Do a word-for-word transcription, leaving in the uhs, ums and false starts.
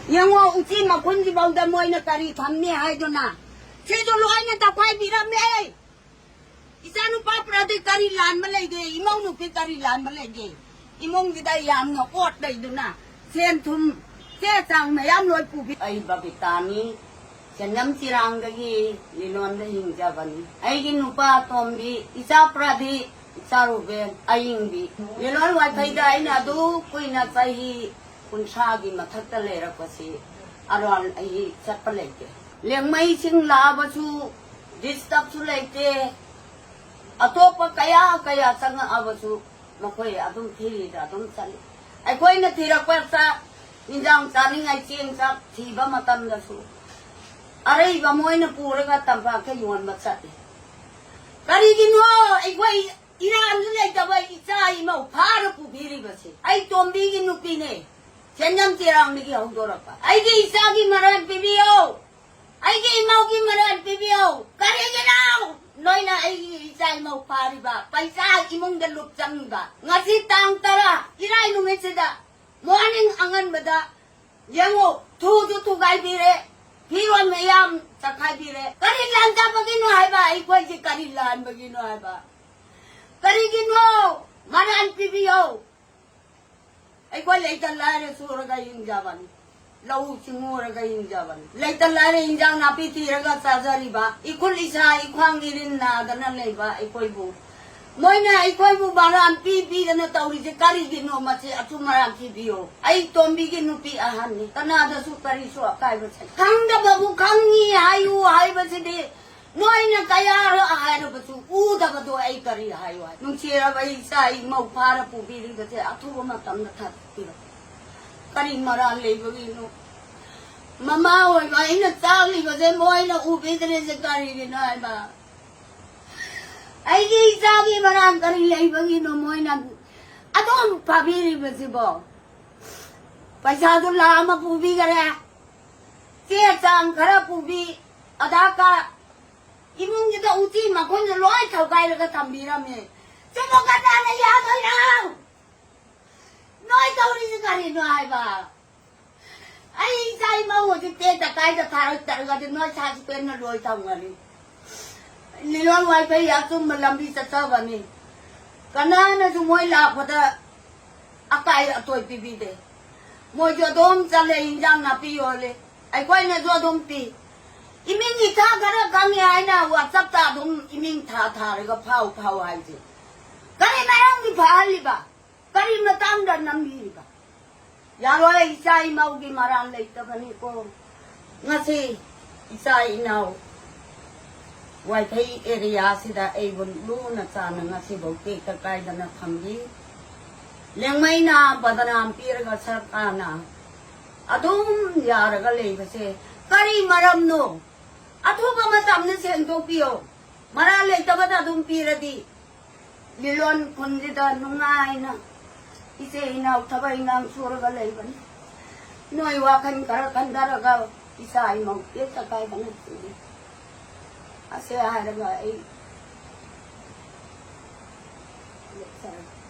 ꯌꯦꯡꯉꯣ, ꯎꯆꯤ ꯃꯈꯨꯟꯁꯤꯐꯥꯎꯗ ꯃꯣꯏꯅ ꯀꯔꯤ ꯊꯝꯅꯤ ꯍꯥꯏꯗꯨꯅ ꯁꯤꯁꯨ ꯂꯣꯏꯅ ꯇꯧꯈꯥꯏꯕꯤꯔꯝꯃꯦ꯫ ꯏꯆꯥꯅꯨꯄꯥ ꯄ꯭ꯔꯗꯤ ꯀꯔꯤ ꯂꯥꯟꯕ ꯂꯩꯒꯦ? ꯏꯃꯧ ꯅꯨꯄꯤ ꯀꯔꯤ ꯂꯥꯟꯕ ꯂꯩꯒꯦ? ꯏꯃꯨꯡꯁꯤꯗ ꯌꯥꯝꯅ ꯑꯣꯠ ꯂꯩꯗꯨꯅ ꯁꯦꯟ ꯊꯨꯝ ꯆꯦ ꯆꯥꯡ ꯃꯌꯥꯝ ꯂꯣꯏ ꯄꯨꯕꯤ꯫ ꯑꯩ ꯕꯕꯤꯇꯥꯅꯤ, ꯁꯦꯟꯖꯝ ꯆꯤꯔꯥꯡꯗꯒꯤ ꯂꯤꯂꯣꯟꯗ ꯍꯤꯡꯖꯕꯅꯤ꯫ ꯑꯩꯒꯤ ꯅꯨꯄꯥ ꯑꯇꯣꯝꯕꯤ, ꯏꯆꯥ ꯄ꯭ꯔꯗꯤ, ꯏꯆꯥ ꯔꯨꯕꯦꯟ, ꯑꯌꯤꯡꯕꯤ꯫ ꯂꯤꯂꯣꯟ ꯋꯥꯏꯊꯩꯗ ꯑꯩꯅ ꯑꯗꯨ ꯀꯨꯏꯅ ꯆꯍꯤ ꯀꯨꯟꯊ꯭ꯔꯥꯒꯤ ꯃꯊꯛꯇ ꯂꯩꯔꯛꯄꯁꯤ ꯑꯔꯥꯟ ꯑꯩ ꯆꯠꯄ ꯂꯩꯇꯦ꯫ ꯂꯦꯡꯃꯩꯁꯤꯡ ꯂꯥꯛꯑꯕꯁꯨ ꯗꯤꯁꯇꯔꯕꯁꯨ ꯂꯩꯇꯦ꯫ ꯑꯇꯣꯞꯄ ꯀꯌꯥ ꯀꯌꯥ ꯆꯪꯉꯛꯑꯕꯁꯨ ꯃꯈꯣꯏ ꯑꯗꯨꯝ ꯐ꯭ꯔꯤꯗ ꯑꯗꯨꯝ ꯆꯠꯂꯤ꯫ ꯑꯩꯈꯣꯏꯅ ꯊꯤꯔꯛꯄ ꯆꯥꯛ, ꯏꯟꯖꯥꯡ ꯆꯥꯅꯤꯡꯉꯥꯏ ꯆꯦꯡ ꯆꯥꯛ ꯊꯤꯕ ꯃꯇꯝꯗꯁꯨ ꯑꯔꯩꯕ ꯃꯣꯏꯅ ꯄꯨꯔꯒ ꯇꯝꯄꯥꯛꯇ ꯌꯣꯟꯕ ꯆꯠꯂꯤ꯫ ꯀꯔꯤꯒꯤꯅꯣ ꯑꯩꯈꯣꯏ ꯏꯔꯥꯟꯁꯨ ꯂꯩꯇꯕ ꯏꯆꯥ ꯏꯃꯧ ꯐꯥꯔ ꯄꯨꯕꯤꯔꯤꯕꯁꯦ? ꯑꯩ ꯇꯣꯝꯕꯤꯒꯤ ꯅꯨꯄꯤꯅꯦ, ꯁꯦꯟꯖꯝ ꯆꯦꯔꯥꯡꯗꯒꯤ ꯍꯧꯗꯣꯔꯛꯄ꯫ ꯑꯩꯒꯤ ꯏꯆꯥꯒꯤ ꯃꯔꯥꯜ ꯄꯤꯕꯤꯌꯣ, ꯑꯩꯒꯤ ꯏꯃꯧꯒꯤ ꯃꯔꯥꯜ ꯄꯤꯕꯤꯌꯣ꯫ ꯀꯔꯤꯒꯤꯅꯣ ꯅꯣꯏꯅ ꯑꯩꯒꯤ ꯏꯆꯥ ꯏꯃꯧ ꯐꯥꯔꯤꯕ, ꯄꯩꯁꯥ ꯏꯃꯨꯡꯗ ꯂꯨꯞꯆꯪꯕ? ꯉꯁꯤ ꯇꯥꯡ ꯇꯔꯥ, ꯏꯔꯥꯏ ꯅꯨꯃꯤꯠꯁꯤꯗ ꯃꯣꯔꯅꯤꯡ ꯑꯉꯟꯕꯗ ꯌꯦꯡꯉꯨ, ꯊꯨꯁꯨ ꯊꯨꯒꯥꯏꯕꯤꯔꯦ, ꯐꯤꯔꯣꯜ ꯃꯌꯥꯝ ꯆꯈꯥꯏꯕꯤꯔꯦ꯫ ꯀꯔꯤ ꯂꯥꯟꯖꯕꯒꯤꯅꯣ ꯍꯥꯏꯕ? ꯑꯩꯈꯣꯏꯁꯦ ꯀꯔꯤ ꯂꯥꯟꯕꯒꯤꯅꯣ ꯍꯥꯏꯕ? ꯀꯔꯤꯒꯤꯅꯣ? ꯃꯔꯥꯜ ꯄꯤꯕꯤꯌꯣ꯫ ꯑꯩꯈꯣꯏ ꯂꯩꯇ ꯂꯥꯏꯔ ꯁꯨꯔꯒ ꯍꯤꯡꯖꯕꯅꯤ, ꯂꯧꯎ ꯁꯤꯡꯎꯔꯒ ꯍꯤꯡꯖꯕꯅꯤ꯫ ꯂꯩꯇ ꯂꯥꯏꯔ ꯏꯟꯖꯥꯡ ꯅꯥꯄꯤ ꯊꯤꯔꯒ ꯆꯥꯖꯔꯤꯕ, ꯏꯈꯨꯜ ꯏꯁꯥ ꯏꯈ꯭ꯋꯥꯡ ꯏꯔꯤꯟ ꯅꯥꯗꯅ ꯂꯩꯕ ꯑꯩꯈꯣꯏꯕꯨ ꯃꯣꯏꯅ ꯑꯩꯈꯣꯏꯕꯨ ꯃꯔꯥꯜ ꯄꯤ ꯄꯤꯗꯅ ꯇꯧꯔꯤꯁꯦ ꯀꯔꯤꯒꯤꯅꯣ? ꯃꯁꯤ ꯑꯆꯨꯝ ꯃꯔꯥꯜ ꯊꯤꯕꯤꯌꯣ꯫ ꯑꯩ ꯇꯣꯝꯕꯤꯒꯤ ꯅꯨꯄꯤ ꯑꯍꯟꯅꯤ, ꯀꯅꯥꯗꯁꯨ ꯀꯔꯤꯁꯨ ꯑꯀꯥꯏꯕ ꯂꯩ꯫ ꯈꯪꯗꯕꯕꯨ ꯈꯪꯉꯤ ꯍꯥꯏꯌꯨ ꯍꯥꯏꯕꯁꯤꯗꯤ ꯅꯣꯏꯅ ꯀꯌꯥꯔꯛ ꯍꯥꯏꯔꯕꯁꯨ ꯎꯗꯕꯗꯣ ꯑꯩ ꯀꯔꯤ ꯍꯥꯏꯌꯨ ꯍꯥꯏ? ꯅꯨꯡꯁꯤꯔꯕ ꯏꯆꯥ ꯏꯃꯧ ꯐꯥꯔ ꯄꯨꯕꯤꯔꯤꯕꯁꯦ ꯑꯊꯨꯕ ꯃꯇꯝꯗ ꯊꯥꯗꯣꯛꯄꯤꯔꯣ꯫ ꯀꯔꯤ ꯃꯔꯥꯜ ꯂꯩꯕꯒꯤꯅꯣ? ꯃꯃꯥ ꯑꯣꯏꯕ ꯑꯩꯅ ꯆꯥꯛꯂꯤꯕꯁꯦ ꯃꯣꯏꯅ ꯎꯕꯤꯗ꯭ꯔꯤꯁꯦ ꯀꯔꯤꯒꯤꯅꯣ ꯍꯥꯏꯕ? ꯑꯩꯒꯤ ꯏꯆꯥꯒꯤ ꯃꯔꯥꯜ ꯀꯔꯤ ꯂꯩꯕꯒꯤꯅꯣ ꯃꯣꯏꯅ ꯑꯗꯨꯝ ꯐꯥꯕꯤꯔꯤꯕꯁꯤꯕꯣ? ꯄꯩꯁꯥꯗꯨ ꯂꯥꯛ ꯑꯃ ꯄꯨꯕꯤꯈꯔꯦ, ꯆꯦ ꯆꯥꯡ ꯈꯔ ꯄꯨꯕꯤ, ꯑꯙꯥꯔ ꯀꯥꯔꯗ, ꯏꯃꯨꯡꯁꯤꯗ ꯎꯆꯤ ꯃꯈꯨꯟꯁꯨ ꯂꯣꯏ ꯊꯧꯒꯥꯏꯔꯒ ꯊꯝꯕꯤꯔꯝꯃꯦ꯫ ꯆꯨꯝꯃ ꯀꯅꯥꯅ ꯌꯥꯗꯣꯏꯅꯣ? ꯅꯣꯏ ꯇꯧꯔꯤꯁꯤ ꯀꯔꯤꯅꯣ ꯍꯥꯏꯕ? ꯑꯩ ꯍꯧꯖꯤꯛ ꯇꯦꯛꯇ ꯀꯥꯏꯗ ꯊꯥꯔꯛꯇ꯭ꯔꯒꯗꯤ ꯅꯣꯏ ꯁꯥꯁꯨ ꯄꯦꯟꯅ ꯂꯣꯏ ꯊꯝꯒꯅꯤ꯫ ꯂꯤꯂꯣꯟ ꯋꯥꯏꯐꯩ ꯑꯆꯨꯝꯕ ꯂꯝꯕꯤ ꯆꯠꯆꯕꯅꯤ꯫ ꯀꯅꯥꯅꯁꯨ ꯃꯣꯏ ꯂꯥꯛꯄꯗ ꯑꯀꯥꯏ ꯑꯇꯣꯏ ꯄꯤꯕꯤꯗꯦ꯫ ꯃꯣꯏꯁꯨ ꯑꯗꯨꯝ ꯆꯠꯂꯦ, ꯏꯟꯖꯥꯡ ꯅꯥꯄꯤ ꯌꯣꯜꯂꯦ, ꯑꯩꯈꯣꯏꯅꯁꯨ ꯑꯗꯨꯝ ꯄꯤ꯫ ꯏꯃꯤꯡ ꯏꯊꯥ ꯈꯔ ꯈꯪꯉꯦ ꯍꯥꯏꯅ WhatsApp-ꯇ ꯑꯗꯨꯝ ꯏꯃꯤꯡ ꯊꯥ ꯊꯥꯔꯒ ꯐꯥꯎ ꯐꯥꯎ ꯍꯥꯏꯁꯦ ꯀꯔꯤ ꯃꯔꯝꯒꯤ ꯐꯥꯍꯜꯂꯤꯕ? ꯀꯔꯤ ꯃꯇꯥꯡꯗ ꯅꯝꯕꯤꯔꯤꯕ? ꯌꯥꯔꯣꯏ, ꯏꯆꯥ ꯏꯃꯧꯒꯤ ꯃꯔꯥꯜ ꯂꯩꯇꯕꯅꯤꯀꯣ꯫ ꯉꯁꯤ ꯏꯆꯥ ꯏꯅꯥꯎ ꯋꯥꯏꯐꯩ ꯑꯦꯔꯤꯌꯥꯁꯤꯗ ꯑꯩꯕꯨ ꯂꯨꯅ ꯆꯥꯟꯅ ꯉꯁꯤꯐꯥꯎ ꯇꯦꯛꯇ ꯀꯥꯏꯗꯅ ꯊꯝꯕꯤ꯫ ꯂꯦꯡꯃꯩꯅ ꯕꯗꯅꯥꯝ ꯄꯤꯔꯒ ꯁꯔꯀꯥꯔꯅ ꯑꯗꯨꯝ ꯌꯥꯔꯒ ꯂꯩꯕꯁꯦ ꯀꯔꯤ ꯃꯔꯝꯅꯣ? ꯑꯊꯨꯕ ꯃꯇꯝꯗ ꯁꯦꯡꯗꯣꯛꯄꯤꯌꯣ꯫ ꯃꯔꯥꯜ ꯂꯩꯇꯕꯗ ꯑꯗꯨꯝ ꯄꯤꯔꯗꯤ ꯂꯤꯂꯣꯟ ꯈꯨꯟꯁꯤꯗ ꯅꯨꯡꯉꯥꯏꯅ ꯏꯆꯦ ꯏꯅꯥꯎ ꯊꯕꯛ ꯏꯟꯈꯥꯡ ꯁꯨꯔꯒ ꯂꯩꯕꯅꯤ꯫ ꯅꯣꯏ ꯋꯥꯈꯜ ꯈꯔ ꯈꯟꯊꯔꯒ ꯏꯆꯥ ꯏꯃꯧ ꯇꯦꯛꯇ ꯀꯥꯏꯗꯅ ꯊꯝꯕꯤ꯫ ꯑꯁꯦ ꯍꯥꯏꯔꯒ ꯑꯩ ꯂꯣꯏꯁꯤꯜꯂꯒꯦ꯫